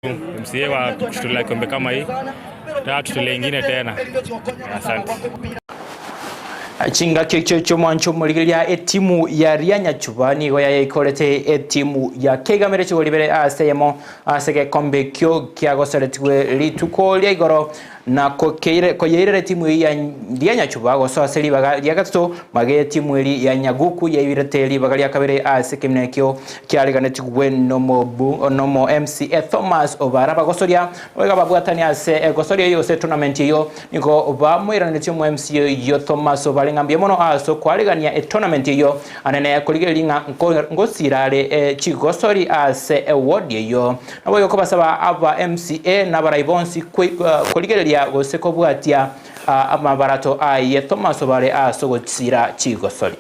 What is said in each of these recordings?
MCA wa kututolea kikombe kama hii, nataka tutolee ingine tena. Asante. Chingaki echio chi'omwancho omorigereria etimu ya Rianyachuba nigo yayaikorete etimu ya Keigamere chigori ibere ase eyemo ase egekombe ekio kiagoseretigwe rituko ria igoro na koyeirera etimu eyio ya Rianyachuba gosoa ase ribaga ria gatato magega y'etimu eria ya Nyaguku yairete ribaga ria kabere ase ekemina ekio kiareganetigwe nomo MCA Thomas Obara bagosoria Boigo ababwatani ase egosoria eyio gose etournament eyio nigo bamoiranetie omo MCA oyio Thomas Obare ng'a mbuya mono ase okwaregania etournament eyio anene korigereria ng'a ngosira are chigosori ase eward eyio. Naboigo kobasaba aba MCA na abarai bonsi korigereria gose kobwatia amabarato aye Thomas Obare ase ogosira chigosori.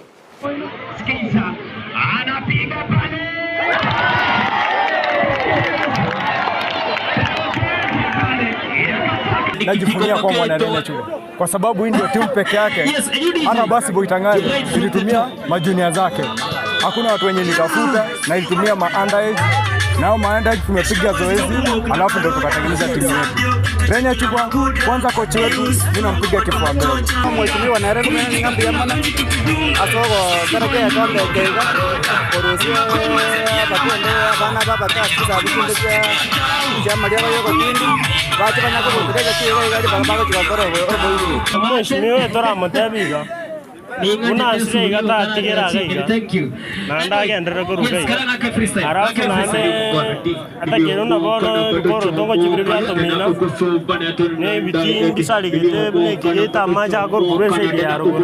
Najivunia kuwa mwana Chuga kwa sababu hii ndio timu peke yake, hata basi Boitang'ani ilitumia majunia zake, hakuna watu wenye nitafuta, na ilitumia ma underage nao ma underage tumepiga zoezi, alafu ndio tukatengeneza timu yetu. Renya Chugwa, kwanza kocha wetu mimi nampiga kifua mbele. Mheshimiwa Nairobi ng'ambi amana asogo karake kombe keiga korusie bakwende abana babakasi sabikunde kia kia mariago yogotindi bache banya kobutura egati iga iga ribaga bagochi gokora oboiri. Omweshimiwa oyo toramotebie iga, Buna asire iga tatigera iga iga, naende agenderere koruga iga. Alafu naende atakeire buna bono ebikoroto ngochia biria biatomina, na ebitingi bisarigete buna ekegete amache akorwa korwa eside ya rogoro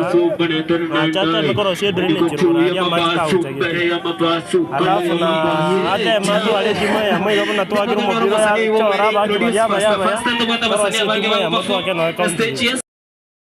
nache ateme korosia edrainage rogoro aria amache tagochagete. Alafu na ateme atware etimu eyemo iga buna twakire omopira oyachore abaaki baria abaya abaya, torosie etimu eyemo twake nonya county.